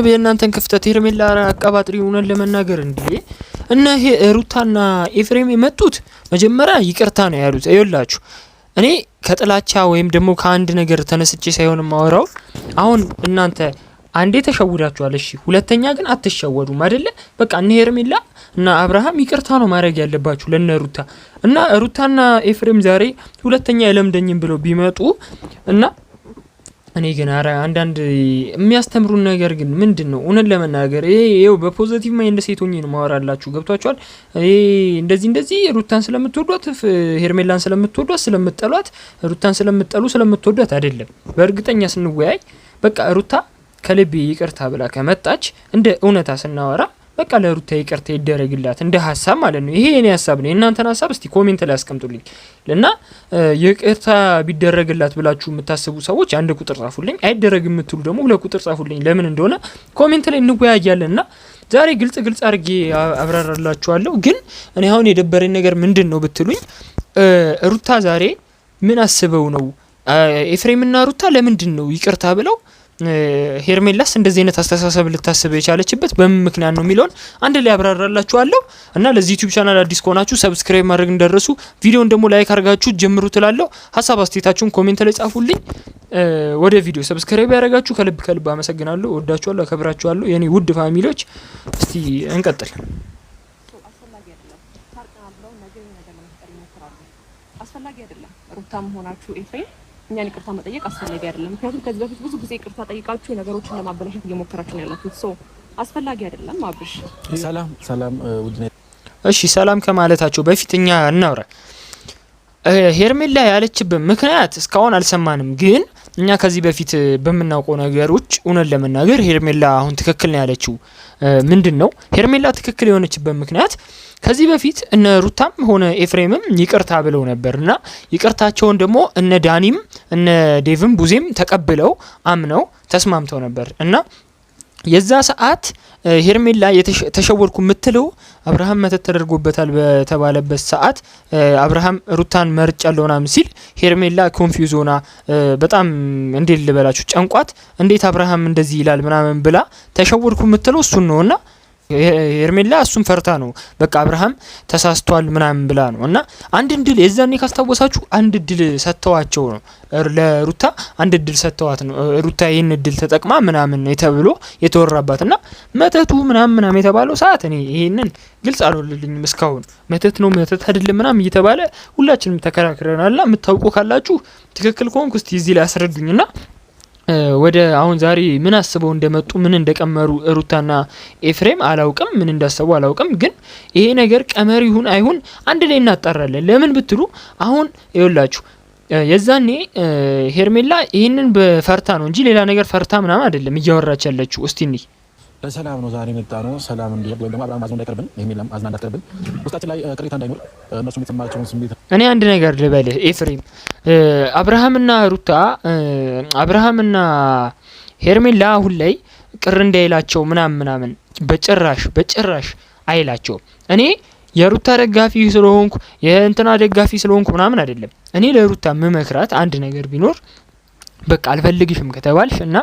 የእናንተን ክፍተት ሄርሜላ አቀባጥሪ። እውነት ለመናገር እንዴ እነ ሩታና ኤፍሬም የመጡት መጀመሪያ ይቅርታ ነው ያሉት። ይኸውላችሁ እኔ ከጥላቻ ወይም ደግሞ ከአንድ ነገር ተነስቼ ሳይሆን ማወራው አሁን እናንተ አንዴ ተሸውዳችኋል። እሺ ሁለተኛ ግን አትሸወዱም አይደለ? በቃ እነ ሄርሜላ እና አብርሃም ይቅርታ ነው ማድረግ ያለባችሁ ለነ ሩታ እና ሩታና ኤፍሬም ዛሬ ሁለተኛ የለምደኝም ብለው ቢመጡ እና እኔ ግን ኧረ አንዳንድ የሚያስተምሩን ነገር ግን ምንድን ነው? እውነት ለመናገር ይኸው በ positive mindset ሆኜ ነው ማወራላችሁ። ገብቷችኋል? ይሄ እንደዚህ እንደዚህ ሩታን ስለምትወዷት ሄርሜላን ስለምትወዷት ስለምትጠሏት፣ ሩታን ስለምትጠሉ ስለምትወዷት አይደለም። በእርግጠኛ ስንወያይ በቃ ሩታ ከልቤ ይቅርታ ብላ ከመጣች እንደ እውነታ ስናወራ በቃ ለሩታ ይቅርታ ይደረግላት እንደ ሀሳብ ማለት ነው። ይሄ የኔ ሀሳብ ነው። የእናንተን ሀሳብ እስቲ comment ላይ አስቀምጡልኝ እና ይቅርታ ቢደረግላት ብላችሁ የምታስቡ ሰዎች አንድ ቁጥር ጻፉልኝ። አይደረግ የምትሉ ደግሞ ሁለት ቁጥር ጻፉልኝ። ለምን እንደሆነ comment ላይ እንወያያለን እና ዛሬ ግልጽ ግልጽ አድርጌ አብራራላችኋለሁ። ግን እኔ አሁን የደበረኝ ነገር ምንድን ነው ብትሉኝ ሩታ ዛሬ ምን አስበው ነው ኤፍሬምና ሩታ ለምንድን ነው ይቅርታ ብለው ሄርሜላስ እንደዚህ አይነት አስተሳሰብ ልታስብ የቻለችበት በምን ምክንያት ነው የሚለውን አንድ ላይ አብራራላችኋለሁ። እና ለዚህ ዩቲዩብ ቻናል አዲስ ከሆናችሁ subscribe ማድረግ እንዳትረሱ፣ ቪዲዮን ደግሞ like አድርጋችሁ ጀምሩ ትላለሁ። ሀሳብ አስተያየታችሁን comment ላይ ጻፉልኝ። ወደ ቪዲዮ subscribe ያደረጋችሁ ከልብ ከልብ አመሰግናለሁ። ወዳችኋለሁ፣ አከብራችኋለሁ የኔ ውድ family ዎች። እስቲ እንቀጥል። አስፈላጊ አይደለም ሩታም ሆናችሁ ኤፍሬም እኛን ይቅርታ መጠየቅ አስፈላጊ አይደለም። ምክንያቱም ከዚህ በፊት ብዙ ጊዜ ይቅርታ ጠይቃችሁ ነገሮችን ለማበላሸት እየሞከራችሁ ነው ያላችሁት። So አስፈላጊ አይደለም። አብርሽ ሰላም ሰላም። እሺ ሰላም ከማለታቸው በፊት እኛ እናውራ። ሄርሜላ ያለችበት ምክንያት እስካሁን አልሰማንም፣ ግን እኛ ከዚህ በፊት በምናውቀው ነገሮች እውነት ለመናገር ሄርሜላ አሁን ትክክል ነው ያለችው ምንድን ነው? ሄርሜላ ትክክል የሆነችበት ምክንያት ከዚህ በፊት እነ ሩታም ሆነ ኤፍሬምም ይቅርታ ብለው ነበር እና ይቅርታቸውን ደግሞ እነ ዳኒም እነ ዴቭም ቡዜም ተቀብለው አምነው ተስማምተው ነበር እና የዛ ሰዓት ሄርሜላ ተሸወድኩ የምትለው አብርሃም መተት ተደርጎበታል በተባለበት ሰዓት አብርሃም ሩታን መርጫለሁ ምናምን ሲል ሄርሜላ confuse ሆና በጣም እንዴት ልበላችሁ ጨንቋት፣ እንዴት አብርሃም እንደዚህ ይላል ምናምን ብላ ተሸወድኩ የምትለው እሱን ነውና ሄርሜላ እሱን ፈርታ ነው በቃ አብርሃም ተሳስቷል ምናምን ብላ ነው። እና አንድ እድል የዛኔ ካስታወሳችሁ አንድ እድል ሰጥተዋቸው ነው ለሩታ አንድ እድል ሰጥተዋት ነው ሩታ ይህን እድል ተጠቅማ ምናምን ተብሎ የተወራባት እና መተቱ ምናምን ምናምን የተባለው ሰዓት እኔ ይሄንን ግልጽ አልሆነልኝም እስካሁን። መተት ነው መተት አይደለም ምናምን እየተባለ ሁላችንም ተከራክረናልና የምታውቁ ካላችሁ ትክክል ከሆንኩ እስቲ እዚህ ላይ አስረዱኝና ወደ አሁን ዛሬ ምን አስበው እንደመጡ ምን እንደቀመሩ ሩታና ኤፍሬም አላውቅም፣ ምን እንዳሰቡ አላውቅም። ግን ይሄ ነገር ቀመር ይሁን አይሁን አንድ ላይ እናጣራለን። ለምን ብትሉ አሁን ይኸውላችሁ የዛኔ ሄርሜላ ይህንን በፈርታ ነው እንጂ ሌላ ነገር ፈርታ ምናምን አይደለም እያወራች ያለችው። እስቲ እንይ። ለሰላም ነው ዛሬ የመጣ ነው። ሰላም እንዲወርድ ወይም ደግሞ አብርሃም አዝኖ እንዳይቀርብን፣ ሄርሜላም አዝና እንዳትቀርብን፣ ውስጣችን ላይ ቅሬታ እንዳይኖር እነሱም የተሰማቸውን ስሜት እኔ አንድ ነገር ልበልህ ኤፍሬም፣ አብርሃምና ሩታ አብርሃምና ሄርሜላ አሁን ላይ ቅር እንዳይላቸው ምናምን ምናምን በጭራሽ በጭራሽ አይላቸውም። እኔ የሩታ ደጋፊ ስለሆንኩ የእንትና ደጋፊ ስለሆንኩ ምናምን አይደለም። እኔ ለሩታ ምመክራት አንድ ነገር ቢኖር በቃ አልፈልግሽም ከተባልሽ እና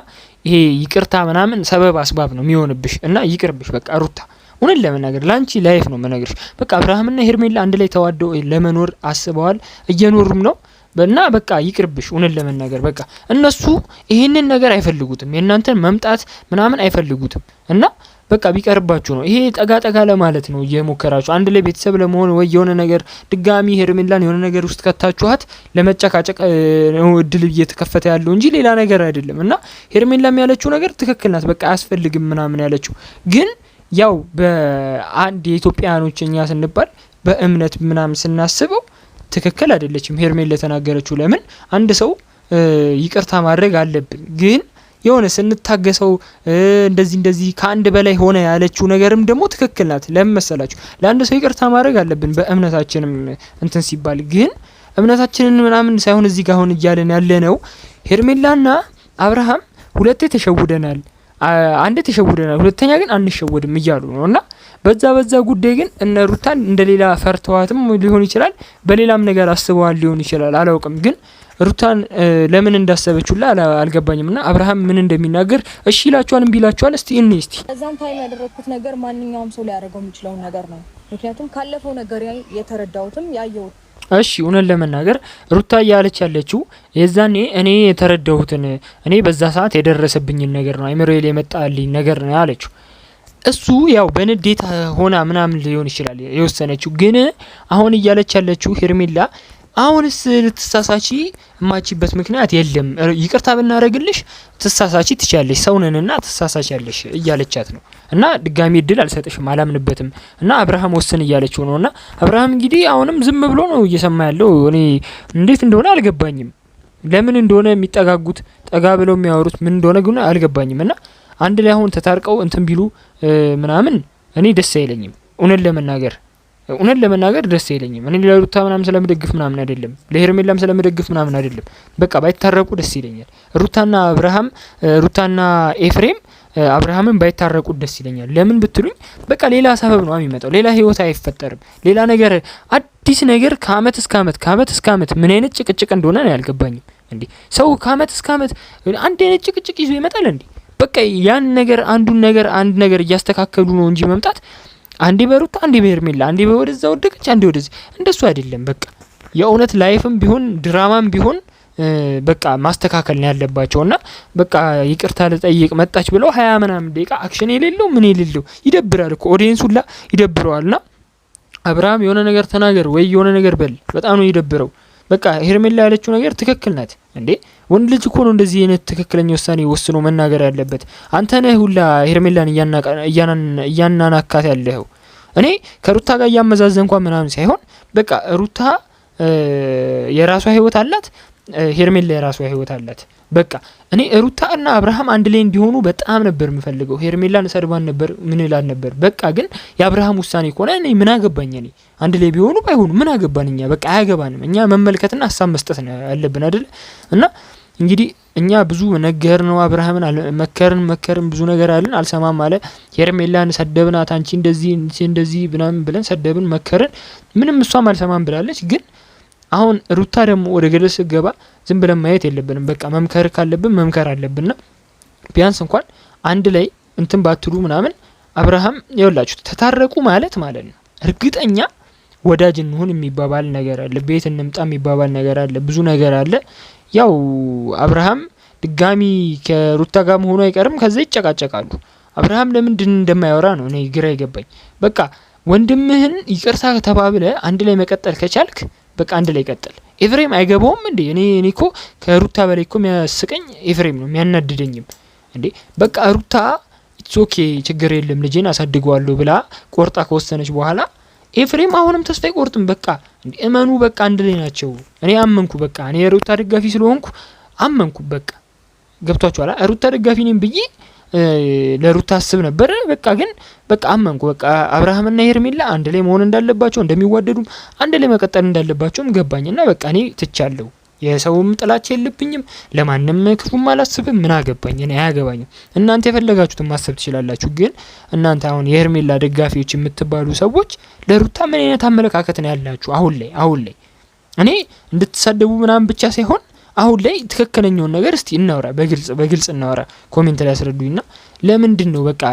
ይሄ ይቅርታ ምናምን ሰበብ አስባብ ነው የሚሆንብሽ እና ይቅርብሽ። በቃ ሩታ እውነት ለመናገር ለአንቺ life ነው የምነግርሽ። በቃ አብርሃምና ሄርሜላ አንድ ላይ ተዋደው ለመኖር አስበዋል፣ እየኖሩም ነው እና በቃ ይቅርብሽ። እውነት ለመናገር በቃ እነሱ ይሄንን ነገር አይፈልጉትም፣ የእናንተን መምጣት ምናምን አይፈልጉትም እና በቃ ቢቀርባችሁ ነው። ይሄ ጠጋ ጠጋ ለማለት ነው እየሞከራችሁ አንድ ላይ ቤተሰብ ለመሆን ወይ የሆነ ነገር ድጋሚ ሄርሜላን የሆነ ነገር ውስጥ ከታችኋት ለመጨቃጨቅ ነው እድል እየተከፈተ ያለው እንጂ ሌላ ነገር አይደለም። እና ሄርሜላም ያለችው ነገር ትክክል ናት። በቃ አያስፈልግም ምናምን ያለችው ግን ያው በአንድ የኢትዮጵያኖች እኛ ስንባል በእምነት ምናምን ስናስበው ትክክል አይደለችም ሄርሜላ የተናገረችው። ለምን አንድ ሰው ይቅርታ ማድረግ አለብን ግን የሆነ ስንታገሰው እንደዚህ እንደዚህ ከአንድ በላይ ሆነ ያለችው ነገርም ደግሞ ትክክል ናት። ለምን መሰላችሁ? ለአንድ ሰው ይቅርታ ማድረግ አለብን በእምነታችንም እንትን ሲባል ግን እምነታችንን ምናምን ሳይሆን እዚህ ጋር አሁን እያለን ያለ ነው ሄርሜላና አብርሃም ሁለቴ ተሸውደናል፣ አንዴ ተሸውደናል፣ ሁለተኛ ግን አንሸወድም እያሉ ነው እና በዛ በዛ ጉዳይ ግን እነ ሩታን እንደሌላ ፈርተዋትም ሊሆን ይችላል፣ በሌላም ነገር አስበዋል ሊሆን ይችላል፣ አላውቅም። ግን ሩታን ለምን እንዳሰበችው አልገባኝም። ና አብርሃም ምን እንደሚናገር እሺ ይላችኋል፣ እምቢ ይላችኋል። እስቲ እኔ እስቲ እዛን time ያደረግኩት ነገር ማንኛውም ሰው ሊያደርገው የሚችለውን ነገር ነው። ምክንያቱም ካለፈው ነገር የተረዳሁትም ያየሁት እሺ እውነት ለመናገር ሩታ እያለች ያለችው የዛኔ እኔ የተረዳሁትን እኔ በዛ ሰዓት የደረሰብኝን ነገር ነው አይምሮዬ ላይ የመጣልኝ ነገር ነው ያለችው። እሱ ያው በንዴት ሆና ምናምን ሊሆን ይችላል የወሰነችው። ግን አሁን እያለች ያለችው ሄርሜላ አሁንስ ልትሳሳቺ የማችበት ምክንያት የለም። ይቅርታ ብናደርግልሽ ትሳሳቺ ትችያለሽ፣ ሰውነንና ትሳሳቻለሽ እያለቻት ነው። እና ድጋሚ እድል አልሰጥሽም፣ አላምንበትም እና አብርሃም ወስን እያለችው ነው። እና አብርሃም እንግዲህ አሁንም ዝም ብሎ ነው እየሰማ ያለው። እኔ እንዴት እንደሆነ አልገባኝም። ለምን እንደሆነ የሚጠጋጉት ጠጋ ብለው የሚያወሩት ምን እንደሆነ ግን አልገባኝም። እና አንድ ላይ አሁን ተታርቀው እንትን ቢሉ ምናምን እኔ ደስ አይለኝም እውነት ለመናገር እውነት ለመናገር ደስ አይለኝም። እኔ ለሩታ ምናምን ስለምደግፍ ምናምን አይደለም፣ ለሄርሜላም ስለምደግፍ ምናምን አይደለም። በቃ ባይታረቁ ደስ ይለኛል። ሩታና አብርሃም ሩታና ኤፍሬም አብርሃምን ባይታረቁ ደስ ይለኛል። ለምን ብትሉኝ በቃ ሌላ ሰበብ ነው የሚመጣው፣ ሌላ ህይወት አይፈጠርም፣ ሌላ ነገር አዲስ ነገር ከአመት እስከ አመት ከአመት እስከ አመት ምን አይነት ጭቅጭቅ እንደሆነ ነው ያልገባኝም። እንዴ ሰው ከአመት እስከ አመት አንድ አይነት ጭቅጭቅ ይዞ ይመጣል እንዴ? በቃ ያን ነገር አንዱን ነገር አንድ ነገር እያስተካከሉ ነው እንጂ መምጣት አንዴ በሩታ አንዴ በሄርሜላ አንዴ ወደዛ ወደቀች አንዴ ወደዚህ እንደሱ አይደለም። በቃ የእውነት life ም ቢሆን ድራማም ቢሆን በቃ ማስተካከል ነው ያለባቸው። እና በቃ ይቅርታ ልጠይቅ መጣች ብለው 20 ምናምን ደቂቃ action የሌለው ምን የሌለው ይደብራል እኮ audience ሁላ ይደብረዋል። ና አብርሃም የሆነ ነገር ተናገር ወይ የሆነ ነገር በል፣ በጣም ነው ይደብረው። በቃ ሄርሜላ ያለችው ነገር ትክክል ናት እንዴ! ወንድ ልጅ እኮ ነው እንደዚህ አይነት ትክክለኛ ውሳኔ ወስኖ መናገር ያለበት። አንተ ነህ ሁላ ሄርሜላን እያናናካት ያለኸው። እኔ ከሩታ ጋር እያመዛዘንኳ ምናምን ሳይሆን በቃ ሩታ የራሷ ህይወት አላት፣ ሄርሜላ የራሷ ህይወት አላት። በቃ እኔ ሩታ እና አብርሃም አንድ ላይ እንዲሆኑ በጣም ነበር የምፈልገው። ሄርሜላን ሰድባን ነበር ምን እላል ነበር። በቃ ግን የአብርሃም ውሳኔ ከሆነ እኔ ምን አገባኝ? እኔ አንድ ላይ ቢሆኑ ባይሆኑ ምን አገባን? እኛ በቃ አያገባንም። እኛ መመልከትና ሀሳብ መስጠት ነው ያለብን አይደል? እና እንግዲህ እኛ ብዙ ነገር ነው አብርሃምን መከርን መከርን ብዙ ነገር አለን፣ አልሰማም አለ። ሄርሜላን ሰደብናት፣ አንቺ እንደዚህ እንደዚህ ምናምን ብለን ሰደብን መከርን፣ ምንም እሷም አልሰማም ብላለች። ግን አሁን ሩታ ደግሞ ወደ ገደል ስትገባ ዝም ብለን ማየት የለብንም። በቃ መምከር ካለብን መምከር አለብንና ቢያንስ እንኳን አንድ ላይ እንትን ባትሉ ምናምን አብርሃም ይኸውላችሁ ተታረቁ ማለት ማለት ነው እርግጠኛ ወዳጅ እንሁን የሚባባል ነገር አለ፣ ቤት እንምጣ የሚባባል ነገር አለ፣ ብዙ ነገር አለ። ያው አብርሃም ድጋሚ ከሩታ ጋር መሆኑ አይቀርም። ከዛ ይጨቃጨቃሉ። አብርሃም ለምንድን እንደማያወራ ነው እኔ ግራ ይገባኝ። በቃ ወንድምህን ይቅርታ ተባብለ አንድ ላይ መቀጠል ከቻልክ በቃ አንድ ላይ ቀጥል። ኤፍሬም አይገባውም እንዴ? እኔ እኮ ከሩታ በላይ እኮ የሚያስቀኝ ኤፍሬም ነው የሚያናድደኝም። እንዴ በቃ ሩታ it's okay ችግር የለም ልጄን አሳድገዋለሁ ብላ ቆርጣ ከወሰነች በኋላ ኤፍሬም አሁንም ተስፋ አይቆርጥም። በቃ እንዴ እመኑ፣ በቃ አንድ ላይ ናቸው። እኔ አመንኩ። በቃ እኔ የሩታ ደጋፊ ስለሆንኩ አመንኩ። በቃ ገብቷችኋል። ሩታ ደጋፊ ነኝ ብዬ ለሩታ አስብ ነበር። በቃ ግን በቃ አመንኩ። በቃ አብርሃምና ሄርሜላ አንድ ላይ መሆን እንዳለባቸው እንደሚዋደዱም አንድ ላይ መቀጠል እንዳለባቸውም ገባኝና በቃ እኔ ትቻለሁ። የሰውም ጥላቻ የለብኝም፣ ለማንም ክፉም አላስብም። ምን አገባኝ እኔ አያገባኝም። እናንተ የፈለጋችሁትን ማሰብ ትችላላችሁ። ግን እናንተ አሁን የሄርሜላ ደጋፊዎች የምትባሉ ሰዎች ለሩታ ምን አይነት አመለካከት ነው ያላችሁ? አሁን ላይ እኔ እንድትሳደቡ ምናምን ብቻ ሳይሆን አሁን ላይ ትክክለኛውን ነገር እስቲ እናውራ፣ በግልጽ በግልጽ እናውራ። comment ላይ ያስረዱኝና ለምንድን ነው በቃ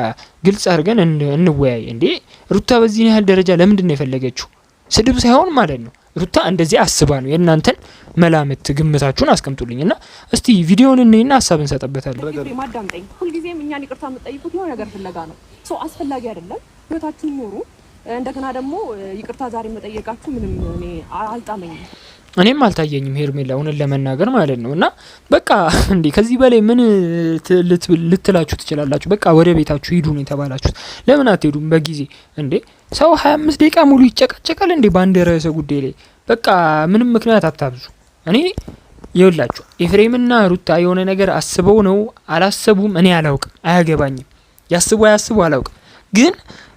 ግልጽ አድርገን እንወያይ። እንዴ ሩታ በዚህ ያህል ደረጃ ለምንድን ነው የፈለገችው? ስድብ ሳይሆን ማለት ነው ሩታ እንደዚህ አስባ ነው። የእናንተን መላምት ግምታችሁን አስቀምጡልኝ እና እስቲ ቪዲዮውን እንይና ሀሳብ እንሰጥበታለን። ኤፍሬም አዳምጠኝ። ሁልጊዜም እኛን ይቅርታ የምትጠይቁት የሆነ ነገር ፍለጋ ነው። ሰው አስፈላጊ አይደለም። ህይወታችሁን ኑሩ። እንደገና ደግሞ ይቅርታ ዛሬ መጠየቃችሁ ምንም እኔ አልጣመኝም። እኔም አልታየኝም ሄርሜላ እውነት ለመናገር ማለት ነው። እና በቃ እንዴ ከዚህ በላይ ምን ልትላችሁ ትችላላችሁ? በቃ ወደ ቤታችሁ ሂዱ ነው የተባላችሁት። ለምን አትሄዱም በጊዜ እንዴ? ሰው 25 ደቂቃ ሙሉ ይጨቃጨቃል እንዴ በአንድ ርዕሰ ጉዳይ ላይ? በቃ ምንም ምክንያት አታብዙ። እኔ ይኸውላችሁ ኤፍሬምና ሩታ የሆነ ነገር አስበው ነው አላሰቡም፣ እኔ አላውቅም፣ አያገባኝም። ያስቡ አያስቡ አላውቅም። ግን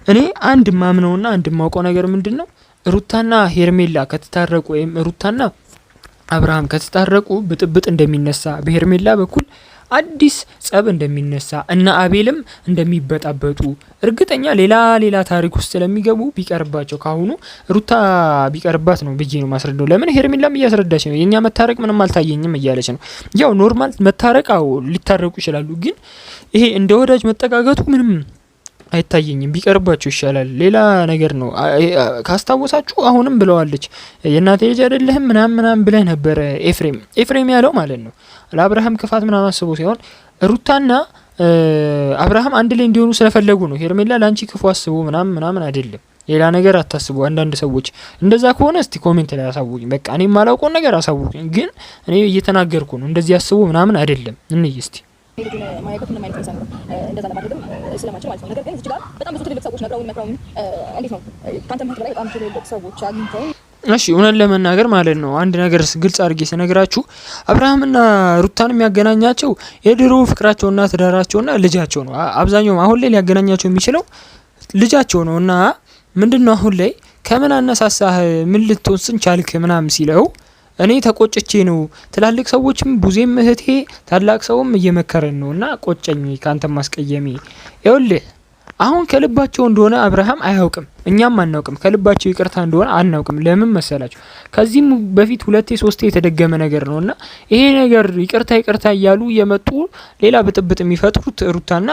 እኔ አንድ ማምነውና አንድ ማውቀው ነገር ምንድን ነው ሩታና ሄርሜላ ከተታረቁ ወይም ሩታና አብርሃም ከተታረቁ ብጥብጥ እንደሚነሳ በሄርሜላ በኩል አዲስ ጸብ እንደሚነሳ እና አቤልም እንደሚበጣበጡ እርግጠኛ ሌላ ሌላ ታሪክ ውስጥ ስለሚገቡ ቢቀርባቸው ካሁኑ ሩታ ቢቀርባት ነው ብዬ ነው ማስረዳው። ለምን ሄርሜላም እያስረዳች ነው፣ የእኛ መታረቅ ምንም አልታየኝም እያለች ነው። ያው normal መታረቅ አዎ ሊታረቁ ይችላሉ፣ ግን ይሄ እንደ ወዳጅ መጠጋገቱ ምንም አይታየኝም። ቢቀርባቸው ይሻላል። ሌላ ነገር ነው። ካስታወሳችሁ አሁንም ብለዋለች የእናቴ ልጅ አይደለህም ምናምን ምናምን ብለህ ነበረ ኤፍሬም ኤፍሬም ያለው ማለት ነው። ለአብርሃም ክፋት ምናምን አስቦ ሲሆን ሩታና አብርሃም አንድ ላይ እንዲሆኑ ስለፈለጉ ነው። ሄርሜላ ለአንቺ ክፉ አስቦ ምናምን ምናምን አይደለም። ሌላ ነገር አታስቡ። አንዳንድ ሰዎች እንደዛ ከሆነ እስቲ comment ላይ አሳውቁኝ። በቃ እኔ የማላውቀውን ነገር አሳውቁኝ። ግን እኔ እየተናገርኩ ነው። እንደዚህ አስቡ ምናምን አይደለም። እንይ እስቲ ልጁን ማየበት ምንም አይነት ሚዛን እንደዛ ለማድረግም ስለማችል ማለት ነው። ነገር ግን እዚህ ጋር በጣም ብዙ ትልልቅ ሰዎች ነግረውኝ መክረውኝ እንዴት ነው ከአንተ ምህት በላይ በጣም ትልልቅ ሰዎች አግኝተው እሺ እውነት ለመናገር ማለት ነው አንድ ነገር ግልጽ አድርጌ ስነግራችሁ አብርሃምና ሩታን የሚያገናኛቸው የድሮ ፍቅራቸውና ትዳራቸውና ልጃቸው ነው። አብዛኛውም አሁን ላይ ሊያገናኛቸው የሚችለው ልጃቸው ነው እና ምንድን ነው አሁን ላይ ከምን አነሳሳህ ምን ልትወስን ቻልክ ምናምን ሲለው እኔ ተቆጭቼ ነው። ትላልቅ ሰዎችም ቡዜም እህቴ ታላቅ ሰውም እየመከረን ነው እና ቆጨኝ ከአንተ ማስቀየሜ። ይኸውልህ አሁን ከልባቸው እንደሆነ አብርሃም አያውቅም፣ እኛም አናውቅም። ከልባቸው ይቅርታ እንደሆነ አናውቅም። ለምን መሰላችሁ? ከዚህም በፊት ሁለቴ ሶስቴ የተደገመ ነገር ነው እና ይሄ ነገር ይቅርታ ይቅርታ እያሉ የመጡ ሌላ ብጥብጥ የሚፈጥሩት ሩታና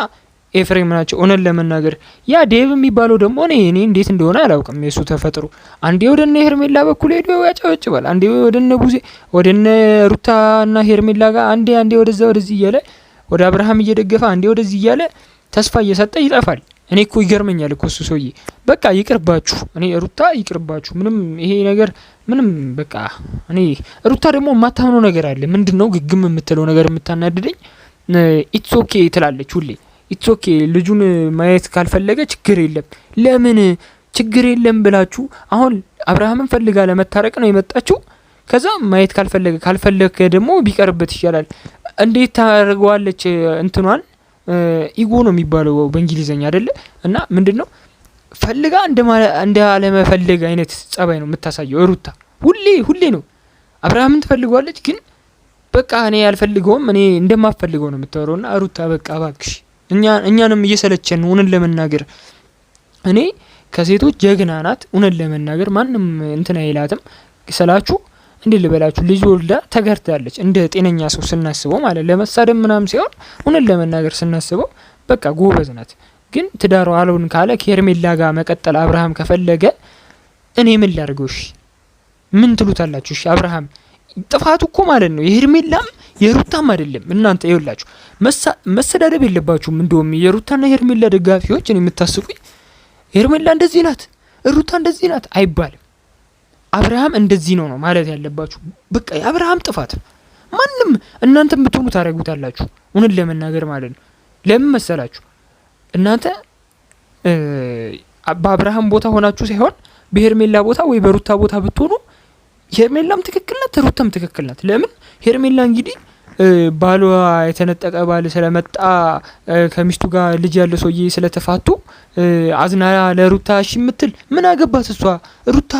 ኤፍሬም ናቸው። እውነት ለመናገር ያ ዴቭ የሚባለው ደግሞ እኔ እንዴት እንደሆነ አላውቅም። የእሱ ተፈጥሮ አንዴ ወደነ ሄርሜላ በኩል ሄዶ ያጨበጭባል፣ አንዴ ወደነ ቡዜ ወደነ ሩታና ሄርሜላ ጋር አንዴ አንዴ ወደዛ ወደዚህ እያለ ወደ አብርሃም እየደገፈ አንዴ ወደዚህ እያለ ተስፋ እየሰጠ ይጠፋል። እኔ እኮ ይገርመኛል እኮ እሱ ሰውዬ። በቃ ይቅርባችሁ፣ እኔ ሩታ ይቅርባችሁ። ምንም ይሄ ነገር ምንም በቃ እኔ ሩታ ደግሞ የማታምነው ነገር አለ። ምንድን ነው ግግም የምትለው ነገር የምታናድደኝ፣ it's okay ትላለች ሁሌ it's okay ልጁን ማየት ካልፈለገ ችግር የለም። ለምን ችግር የለም ብላችሁ አሁን አብርሃምን ፈልጋ ለመታረቅ ነው የመጣችው። ከዛ ማየት ካልፈለገ ካልፈለገ ደግሞ ቢቀርበት ይሻላል። እንዴት ታደርገዋለች? እንትኗን ego ነው የሚባለው በእንግሊዘኛ አይደለ? እና ምንድን ነው ፈልጋ እንደ አለመፈለግ አይነት ጸባይ ነው የምታሳየው ሩታ። ሁሌ ሁሌ ነው አብርሃምን ትፈልገዋለች፣ ግን በቃ እኔ ያልፈልገውም እኔ እንደማፈልገው ነው የምታወራው። እና ሩታ በቃ እባክሽ እኛንም እየሰለቸን እውነት ለመናገር እኔ ከሴቶች ጀግና ናት። እውነት ለመናገር ማንም እንትን አይላትም ስላችሁ እንዴት ልበላችሁ፣ ልጅ ወልዳ ተገርታለች። እንደ ጤነኛ ሰው ስናስበው ማለት ለመሳደብ ምናምን ሳይሆን እውነት ለመናገር ስናስበው በቃ ጎበዝ ናት። ግን ትዳሯ አልሆን ካለ ከሄርሜላ ጋር መቀጠል አብርሃም ከፈለገ እኔ ምን ላድርገው? እሺ ምን ትሉታላችሁ? እሺ አብርሃም ጥፋቱ እኮ ማለት ነው የሄርሜላም የሩታም አይደለም። እናንተ ይኸውላችሁ መሰዳደብ የለባችሁም። እንደውም የሩታና የሄርሜላ ደጋፊዎች እኔ የምታስቁኝ፣ ሄርሜላ እንደዚህ ናት፣ ሩታ እንደዚህ ናት አይባልም። አብርሃም እንደዚህ ነው ነው ማለት ያለባችሁ። በቃ የአብርሃም ጥፋት ማንም እናንተም ብትሆኑ ታደርጉታላችሁ። እውነት ለመናገር ማለት ነው። ለምን መሰላችሁ? እናንተ በአብርሃም ቦታ ሆናችሁ ሳይሆን በሄርሜላ ቦታ ወይ በሩታ ቦታ ብትሆኑ ሄርሜላም ትክክል ናት፣ ሩታም ትክክል ናት። ለምን ሄርሜላ እንግዲህ ባሏ የተነጠቀ ባል ስለመጣ ከሚስቱ ጋር ልጅ ያለ ሰውዬ ስለተፋቱ አዝና ለሩታ እሺ የምትል ምን አገባት እሷ? ሩታ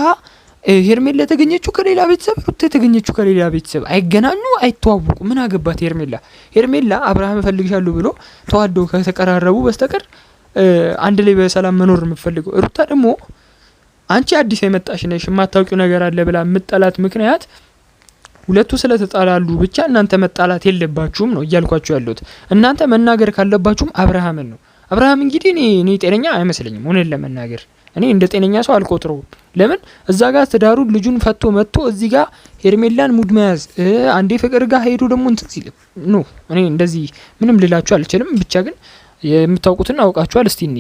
ሄርሜላ የተገኘችው ከሌላ ቤተሰብ፣ ሩታ የተገኘችው ከሌላ ቤተሰብ፣ አይገናኙ፣ አይተዋወቁ። ምን አገባት ሄርሜላ? ሄርሜላ አብርሃም እፈልግሻለሁ ብሎ ተዋደው ከተቀራረቡ በስተቀር አንድ ላይ በሰላም መኖር የምትፈልገው ሩታ ደግሞ አንቺ አዲስ የመጣሽ ነሽ የማታውቂው ነገር አለ ብላ የምጠላት ምክንያት ሁለቱ ስለተጣላሉ ብቻ እናንተ መጣላት የለባችሁም ነው እያልኳችሁ ያለሁት። እናንተ መናገር ካለባችሁም አብርሃምን ነው። አብርሃም እንግዲህ እኔ ጤነኛ አይመስለኝም፣ እውነት ለመናገር እኔ እንደ ጤነኛ ሰው አልቆጥረውም። ለምን እዛ ጋር ትዳሩን ልጁን ፈቶ መጥቶ እዚህ ጋር ሄርሜላን mood መያዝ፣ አንዴ ፍቅር ጋር ሄዶ ደግሞ እንትን ሲል no እኔ እንደዚህ ምንም ልላችሁ አልችልም። ብቻ ግን የምታውቁትን አውቃችኋል። እስቲ እኔ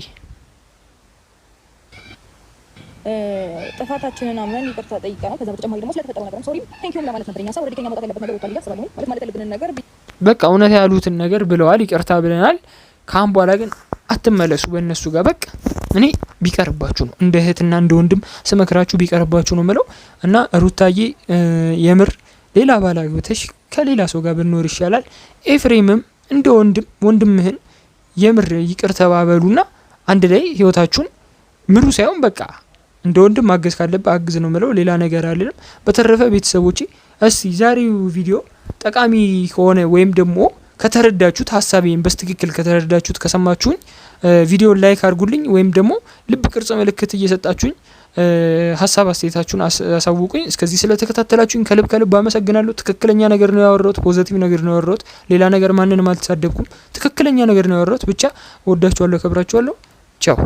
ጥፋታችንን አምነን ይቅርታ ጠይቀናል። ከዛ በተጨማሪ ደግሞ ስለተፈጠረው ነገር sorry thank you ለማለት ነበር። እኛ ሰው already ከኛ መውጣት ያለበት ነገር ወጥቷል ብዬ አስባለሁ። ማለት ማለት ያለብንን ነገር በቃ እውነት ያሉትን ነገር ብለዋል። ይቅርታ ብለናል። ካሁን በኋላ ግን አትመለሱ በእነሱ ጋር በቃ እኔ ቢቀርባችሁ ነው እንደ እህትና እንደ ወንድም ስመክራችሁ ቢቀርባችሁ ነው ምለው እና ሩታዬ የምር ሌላ ባል አግብተሽ ከሌላ ሰው ጋር ብንኖር ይሻላል። ኤፍሬምም እንደ ወንድም ወንድምህን የምር ይቅር ተባበሉና አንድ ላይ ህይወታችሁን ምሩ ሳይሆን በቃ እንደ ወንድም ማገዝ ካለብህ አግዝ ነው ምለው። ሌላ ነገር አልልም። በተረፈ ቤተሰቦቼ እስቲ ዛሬው ቪዲዮ ጠቃሚ ከሆነ ወይም ደግሞ ከተረዳችሁት፣ ሀሳቤን በትክክል ከተረዳችሁት፣ ከሰማችሁኝ ቪዲዮ like አድርጉልኝ ወይም ደግሞ ልብ ቅርጽ ምልክት እየሰጣችሁኝ ሀሳብ አስተያየታችሁን አሳውቁኝ። እስከዚህ ስለተከታተላችሁኝ ከልብ ከልብ አመሰግናለሁ። ትክክለኛ ነገር ነው ያወራሁት፣ positive ነገር ነው ያወራሁት። ሌላ ነገር ማንንም አልተሳደብኩም። ትክክለኛ ነገር ነው ያወራሁት። ብቻ ወዳችኋለሁ፣ ከብራችኋለሁ። ቻው።